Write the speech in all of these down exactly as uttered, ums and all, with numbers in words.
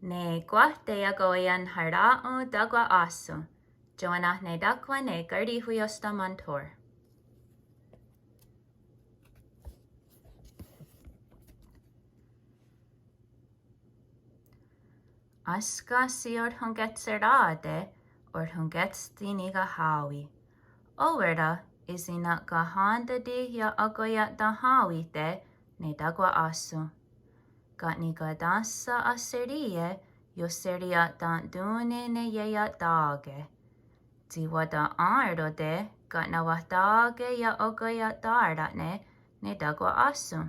Ne kwah teiakoweienharà:'on takò:s áhsen. Tiowahnhnetáhkhwa ne karihwiióstha Montour. Énska tsi ohrhon'ketserá:te, ohrhon'kets tsi nikahá:wi. Ó:wera ísi' na'kahén:tati iakoia'tahá:wite' ne takò:s áhsen. Ka' nikaténhsa ahserí:ie, iohseriia'tèn:ton ne ieia'tá:ke'. Tsi wata'én:rote' ka' nonwahtá:ke iakoia'tára'ne' ne takò:s áhsen.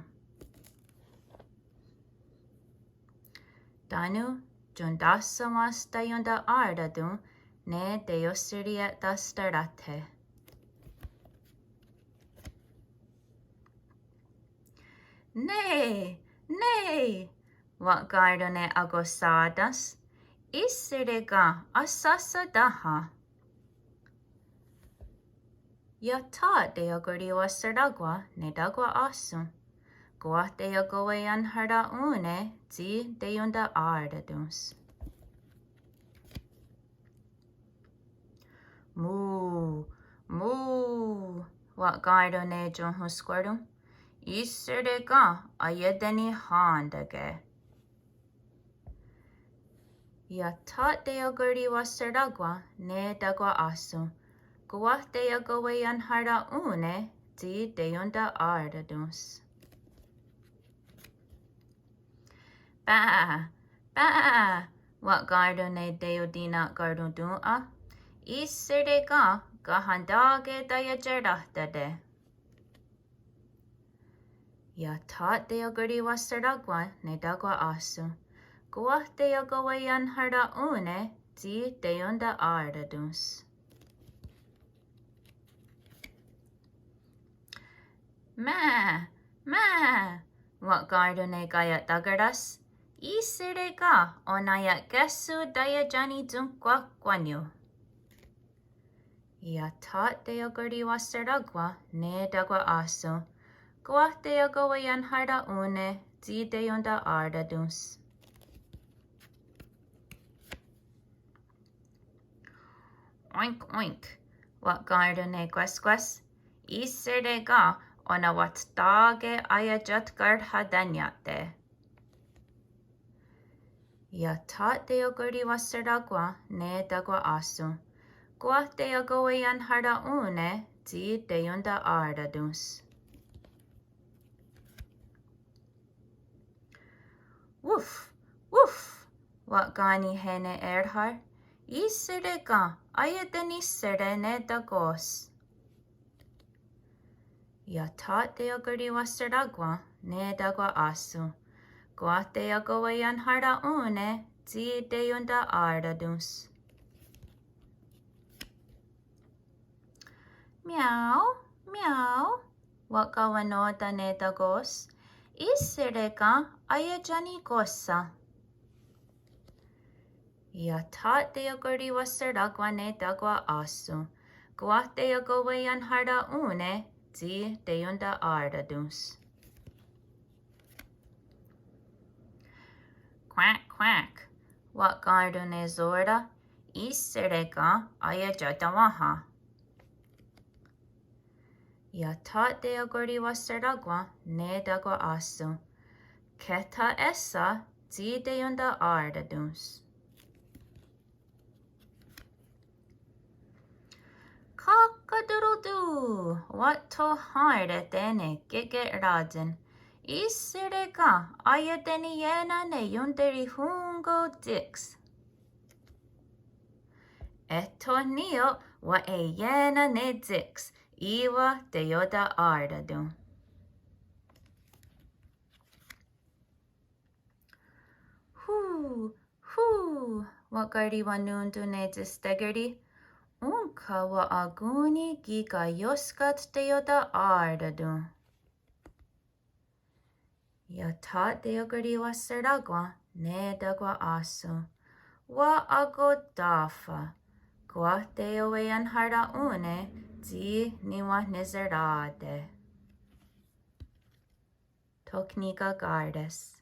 Tánon' tiontáhsawen' taionta'é:raton' ne teiohseriehtahstaráthe'. Né:, né:, wa'kèn:ron' ne akohsá:tens. Íhsehre' ken ahsahsaténha'? Iah tho' teiokorihwa'será:kwen ne takò:s áhsen. Kwah teiakoweienharà:'on ne tsi teionta'é:raton'. Mú:, mú:, wa'kèn:ron' ne tiohnhónskwaron. Íhsehre' ken aietení:hen'tá:ke'? Iah tho' teiokorihwa'será:kwen ne takò:s áhsen. Kwah teiakoweienharà:'on ne tsi teionta'é:raton'. Pá:, pá:, wa'kèn:ron' ne teiotina'karontòn:'a. Íhsehre' ken kahentá:ke' taiatiaráhtate'? Iah tho' teiokorihwa'será:kwen ne takò:s áhsen. Kwah teiakoweienharà:'on ne tsi teionta'é:raton'. Má:, má:, wa'kèn:ron' ne kaia'tákeras. Íhsehre' ken onaia'késhon taiatianitsonkwakwánion'? Iah tho' teiokorihwa'será:kwen ne takò:s áhsen. Kwah teiakoweienharà:'on ne tsi teionta'é:raton'. Oink, oink, wa'kèn:ron' ne kwéskwes. Íhsehre' ken onawa'ttá:ke' aiatiatkarhaténia'te'? Iah tho' teiokorihwa'será:kwen ne takò:s áhsen. Kwah teiakoweienharà:'on ne tsi teionta'é:raton'. Wuf, wuf, wa'kà:nen'ne' è:rhar. Íhsehre' ken aieteníhsere' ne takò:s? Iah tho' teiokorihwa'será:kwen ne takò:s áhsen. Kwah teiakoweienharà:'on ne tsi teionta'é:raton'. Miau, miau, wa'kawennohtá:ne' ne takò:s. Íhsehre' ken aietianikóhsa? Iah tho' teiokorihwa'será:kwen ne takò:s áhsen. Kwah teiakoweienharà:'on ne tsi teionta'é:raton'. Quack, quack, wa'kèn:ron' ne Zora. Íhsehre' ken aietiatáwenha? Iah tho' teiokorihwa'será:kwen ne takò:s áhsen. Kètha é:sa tsi teionta'é:raton'. Kakatorotú, wa'thohén:rehte' ne Kekerá:ton. Íhsehre' ken aieteniié:na' ne ionterihón:ko' Dix? Eh tho ní:ioht, wa'eié:na' ne Dix, í:wa teionta'é:raton'. Hú, hú, wa'karihwanón:ton ne Tsistékeri. Ónhka wa'akón:ni' kí:ken ióskats teionta'é:raton'. Iah tho' teiokorihwa'será:kwen ne takò:s áhsen. Wa'akottáhfa. Kwah teioweienharà:'on ne tsi niwenhniserá:te'. Tho ní:ioht ká:res.